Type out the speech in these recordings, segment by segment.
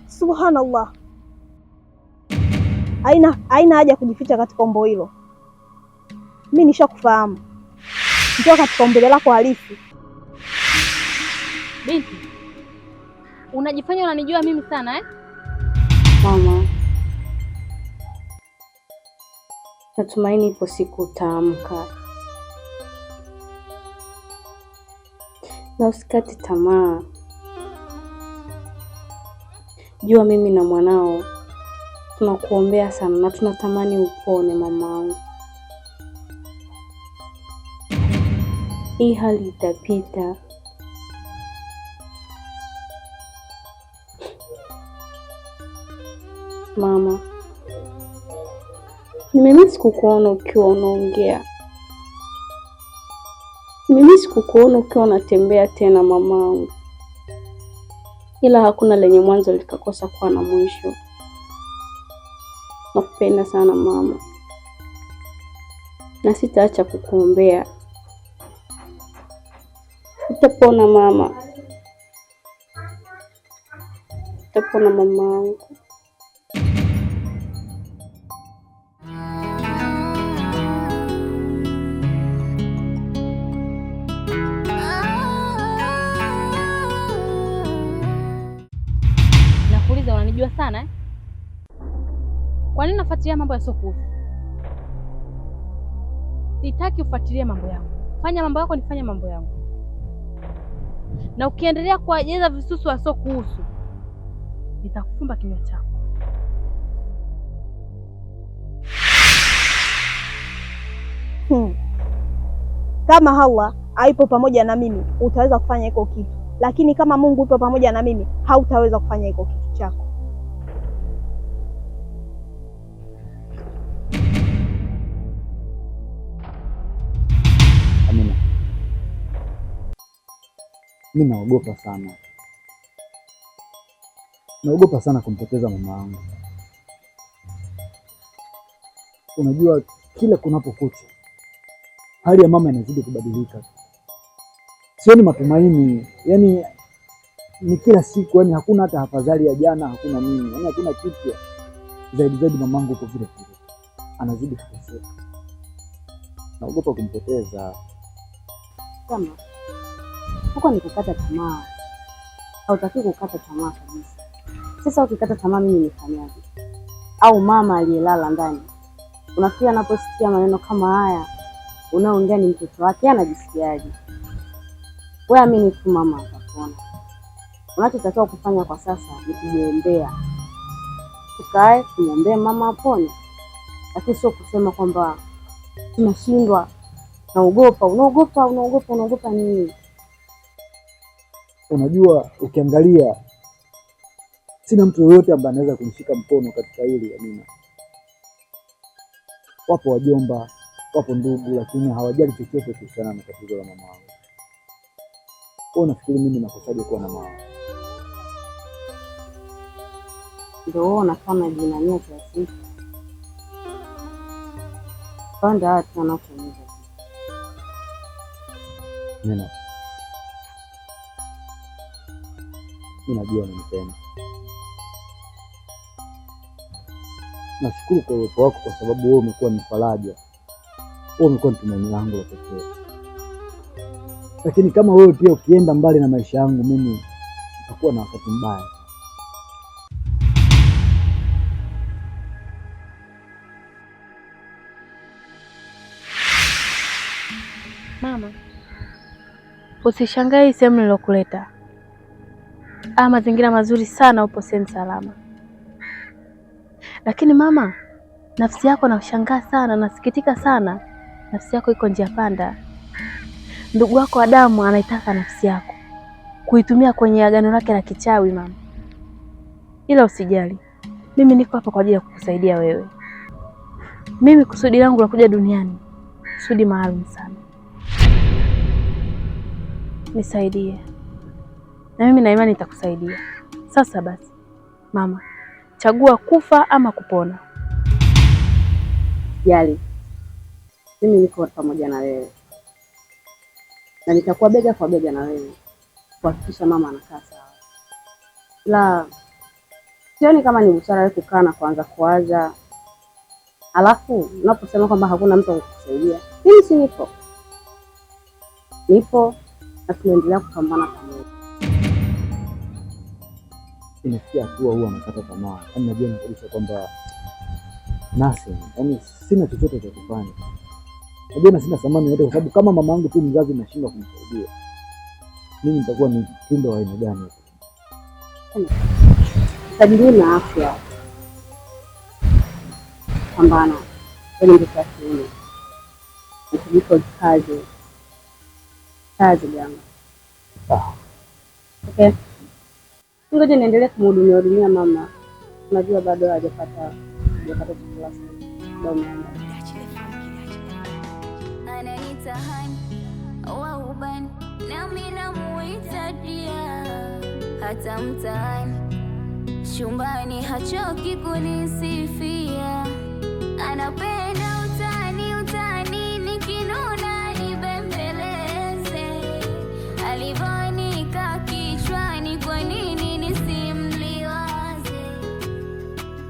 Subhanallah, haina haja kujificha katika umbo hilo. Mimi nishakufahamu. Njoo katika umbile lako halisi. Binti, unajifanya unanijua mimi sana eh? Mama, natumaini ipo siku utaamka na usikate tamaa. Jua mimi na mwanao tunakuombea sana na tunatamani upone mamangu. Hii hali itapita. Mama, nimemisi kukuona ukiwa unaongea, nimemisi kukuona ukiwa unatembea tena mamangu, ila hakuna lenye mwanzo likakosa kuwa na mwisho. Nakupenda sana mama, na sitaacha kukuombea. Utapona mama, utapona mamangu. Nakuuliza, unanijua sana eh? Kwa nini unafuatilia mambo yasiokuhusu? Sitaki ufuatilie mambo yangu. Fanya mambo yako, nifanye mambo yangu. Na ukiendelea kuwajaza visusu wasiokuhusu, nitakufumba kinywa chako. Kama Allah haipo pamoja na mimi, utaweza kufanya hiko kitu, lakini kama Mungu yupo pamoja na mimi, hautaweza kufanya hiko kitu chako. Amina, mi naogopa sana, naogopa sana kumpoteza mama yangu. Unajua, kila kunapokucha hali ya mama inazidi kubadilika, sioni matumaini. Yani ni kila siku, yani hakuna hata afadhali ya jana, hakuna nini, yani hakuna kipya zaidi zaidi. Mamangu uko vile vile, anazidi kuteseka, naogopa kumpoteza. Kama huko ni kukata tamaa, hautaki kukata tamaa kabisa. Sasa ukikata tamaa, mimi nifanyaje? Au mama aliyelala ndani, unafikiri anaposikia maneno kama haya unaongea ni mtoto wake, anajisikiaje? Wewe amini tu, mama atapona. Unachotakiwa kufanya kwa sasa ni kumwombea, tukae tumwombee mama apone, lakini sio kusema kwamba tunashindwa, naogopa. Unaogopa, unaogopa, unaogopa nini? Unajua, ukiangalia sina mtu yoyote ambaye anaweza kunishika mkono katika hili Amina. Wapo wajomba, wapo ndugu, lakini hawajali chochote kuhusiana na tatizo la mama wangu. Wewe unafikiri mimi nakosaje kuwa na mama? Ndio wewe unakaa unajinamia kiasi hiki? Panda watu wanakuumiza. Amina, mimi najua unanipenda. Nashukuru kwa uwepo wako, kwa sababu wewe umekuwa ni faraja, wewe umekuwa ni tumaini langu la pekee. Lakini kama wewe pia ukienda mbali na maisha yangu, mimi nitakuwa na wakati mbaya. Mama, usishangae hii sehemu nilokuleta. Ah, mazingira mazuri sana, upo sehemu salama. Lakini mama, nafsi yako nashangaa sana, nasikitika sana. Nafsi yako iko njia panda. Ndugu wako wa damu anaitaka nafsi yako kuitumia kwenye agano lake la kichawi mama. Ila usijali, mimi niko hapa kwa ajili ya kukusaidia wewe. Mimi kusudi langu la kuja duniani kusudi maalum sana. Nisaidie na mimi na imani nitakusaidia. Sasa basi mama, chagua kufa ama kupona. Jali, mimi niko pamoja na wewe na nitakuwa bega kwa bega na wewe kuhakikisha mama anakaa sawa. Ila Sioni kama ni busara wewe kukaa na kuanza kuwaza, alafu unaposema kwamba hakuna mtu wa kukusaidia. Mimi si nipo, nipo na tunaendelea kupambana pamoja. Inafikia hatua huwa anakata tamaa, yaani najua kabisa kwamba nothing, yaani sina chochote cha kufanya. Najua na sina thamani yote, kwa sababu kama mama yangu tu mzazi nashindwa kumsaidia, mimi nitakuwa ni kiumbe wa aina gani? Tajinyima afya, pambana, yaani mtoto wa kiume nahitajika ujikaze, kazi jama. Okay, ngoja niendelee kumhudumia hudumia mama, unajua bado hajapata chakula sana. Ndio umeanza. Ananiita hani wa ubani, nami namuita dia. Hata mtaani chumbani hachoki kunisifia, anapenda utani utani, nikinuna nibembeleze, alivonika kichwani, kwa nini nisimliwaze?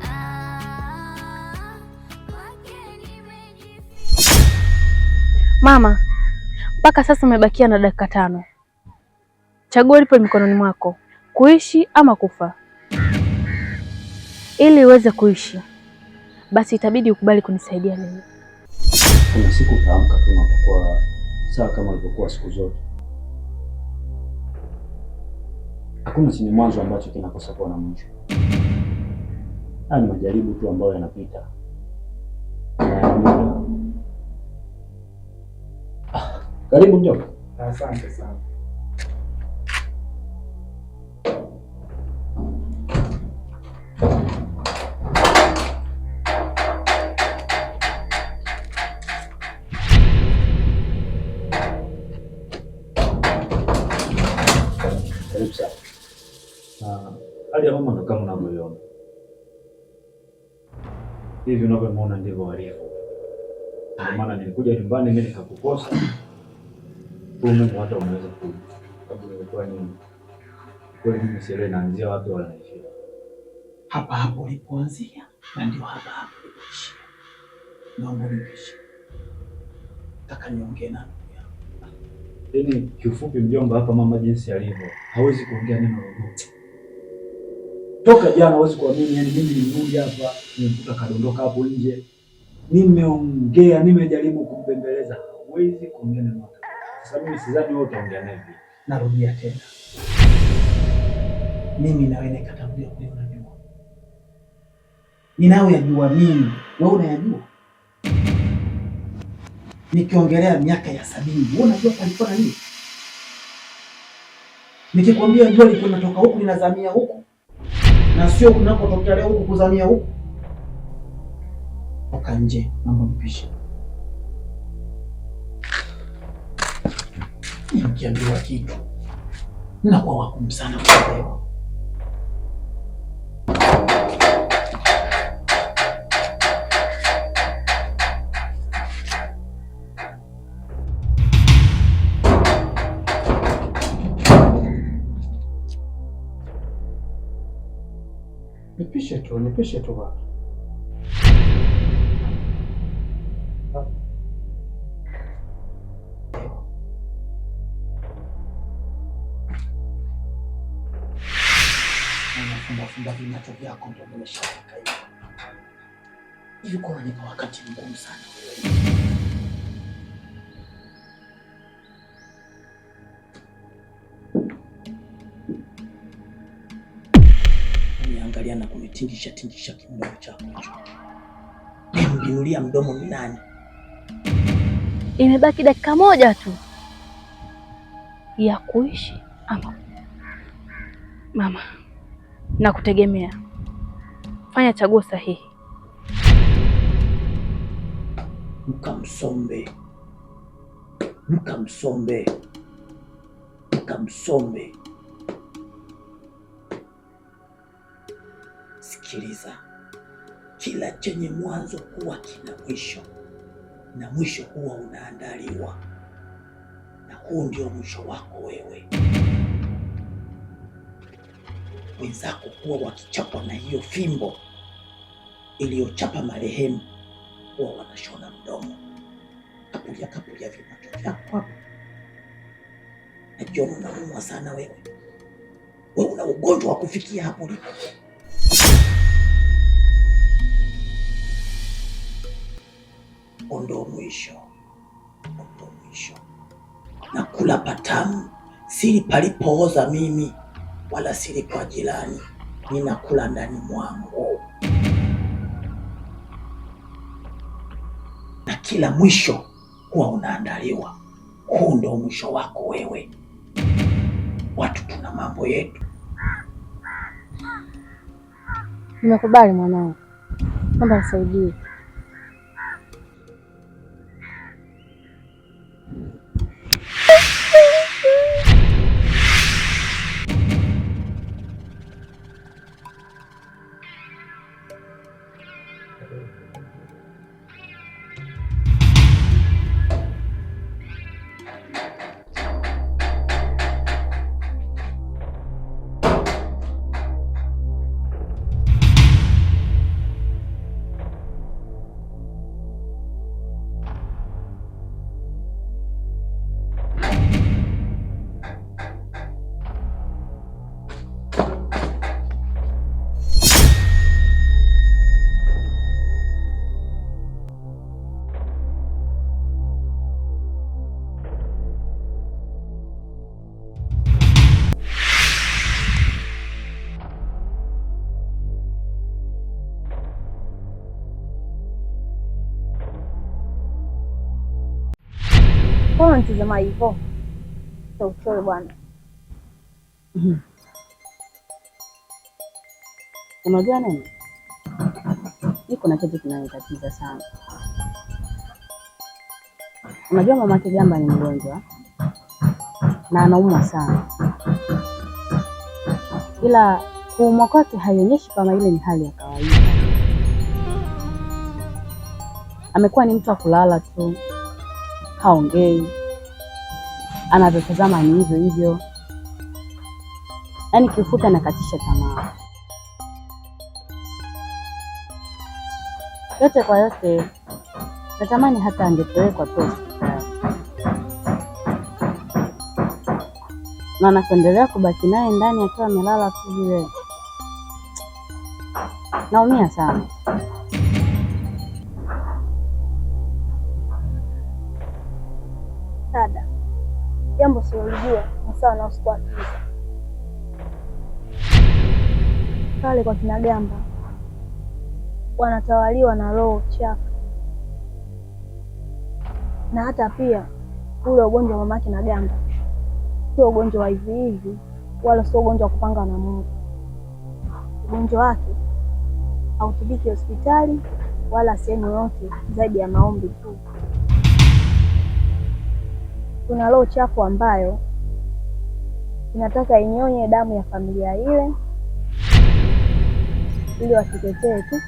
Ah, kwake nimejificha. Mama, mpaka sasa umebakia na dakika 5. Chaguo lipo mikononi mwako, kuishi ama kufa. Ili uweze kuishi, basi itabidi ukubali kunisaidia mimi. Kuna siku utaamka tu na utakuwa sawa kama ulivyokuwa siku zote. Hakuna chenye mwanzo ambacho kinakosa kuwa na mwisho. Haya ni majaribu tu ambayo yanapita na yana muda. Ah, karibu mjomba. Asante sana. Karibu sana. Hali ya mama ndo kama unavyoiona. Hivi unavyomuona ndivyo alivyo. Ndio maana nilikuja nyumbani mimi nikakukosa. Huu Mungu hata unaweza kuja. Sababu nilikuwa ni kweli mimi sielewi naanzia wapi wala naishia. Hapa hapo ulipoanzia na ndio hapa hapo ulipoishia. Naomba unipishe. Nataka niongee na ndugu yangu. Yaani kiufupi mjomba, hapa mama jinsi alivyo hawezi kuongea neno lolote. Toka jana hawezi kuamini, yani mimi nirudi hapa nimemkuta kadondoka hapo nje. Nimeongea, nimejaribu kumbembeleza, hawezi kuongea neno hata. Sasa mimi sidhani wewe utaongea naye vipi. Narudia tena, mimi na wewe nikatangulia kuliona jua. Ninayoyajua mimi, wewe unayajua? Nikiongelea miaka ya 70, wewe unajua palikuwa na nini? Nikikwambia jua liko linatoka huku linazamia huku, na sio kunakotokea leo huku kuzamia huku. Toka nje, mambo nipishe. Nikiambiwa kitu nakuwa wagumu sana kuelewa. Nipishe tu, nipishe tu bwana. Unafumba vimacho vyako ndio nimeshafika hivi. Hivi kwa unanipa wakati mgumu sana wewe. Uniangalia na kunitingisha tingisha kimdomo chako hicho. Nimbinulia mdomo ni nani? Imebaki dakika moja tu ya kuishi ama mama, nakutegemea. Fanya chaguo sahihi. Mkamsombe, mkamsombe, mkamsombe. Sikiliza, kila chenye mwanzo huwa kina mwisho, na mwisho huwa unaandaliwa, na huu ndio mwisho wako wewe. Wenzako kuwa wakichapwa na hiyo fimbo iliyochapa marehemu, huwa wanashona mdomo. Kapulia kapulia vimacho vyako hapo. Najiona unaumwa sana wewe. Wewe una ugonjwa wa kufikia hapo ulipo. Ondoa mwisho, ondoa mwisho. Nakula patamu, sili palipooza mimi, wala sili kwa jirani. Ninakula ndani mwangu, na kila mwisho huwa unaandaliwa. Huu ndio mwisho wako wewe. Watu tuna mambo yetu. Nimekubali mwanangu, naomba nisaidie. Mbona unanitazama hivyo? Sio uchoyo bwana. Unajua nini? Niko na kitu kinanitatiza sana. Unajua mama Kigamba ni mgonjwa na anaumwa sana, ila kuumwa kwake haionyeshi kama ile ni hali ya kawaida. Amekuwa ni mtu wa kulala tu, haongei, anavyotazama ni hivyo hivyo, yaani kiufupi anakatisha tamaa. Yote kwa yote, natamani hata angepelekwa tu hospitali, maana kuendelea kubaki naye ndani akiwa amelala tu vile, naumia sana. Dada, jambo silolijua ni sawa na usiku wa giza. Pale kwa kina Gamba wanatawaliwa na roho chafu, na hata pia ule ugonjwa wa mamake na Gamba sio ugonjwa wa hivi hivi, wala sio ugonjwa wa kupanga na Mungu. Ugonjwa wake hautibiki hospitali wala sehemu yoyote zaidi ya maombi tu. Kuna roho chafu ambayo inataka inyonye damu ya familia ile ili wateketee tu.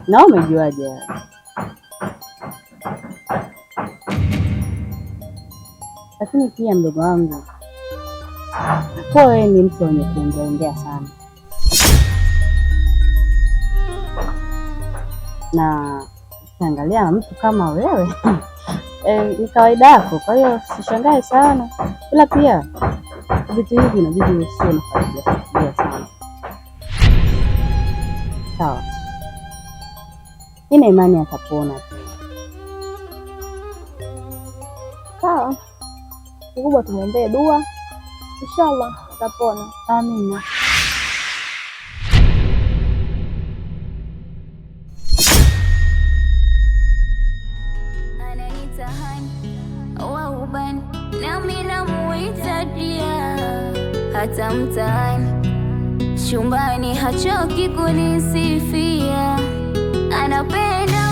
Na umejuaje hayo? Lakini pia mdogo wangu, kwa wewe ni mtu mwenye kuongeaongea sana, na ukiangalia mtu kama wewe ni kawaida yako, kwa hiyo sishangae sana, ila pia vitu hivi inabidi usiwe unafuatilia fuatilia sana. Sawa, nina imani atapona tu. Sawa, kikubwa tumwombee dua, inshallah atapona. Amina. Ananiita hani wa ubani, nami namuita dia. Hata mtaani chumbani hachoki kunisifia, anapenda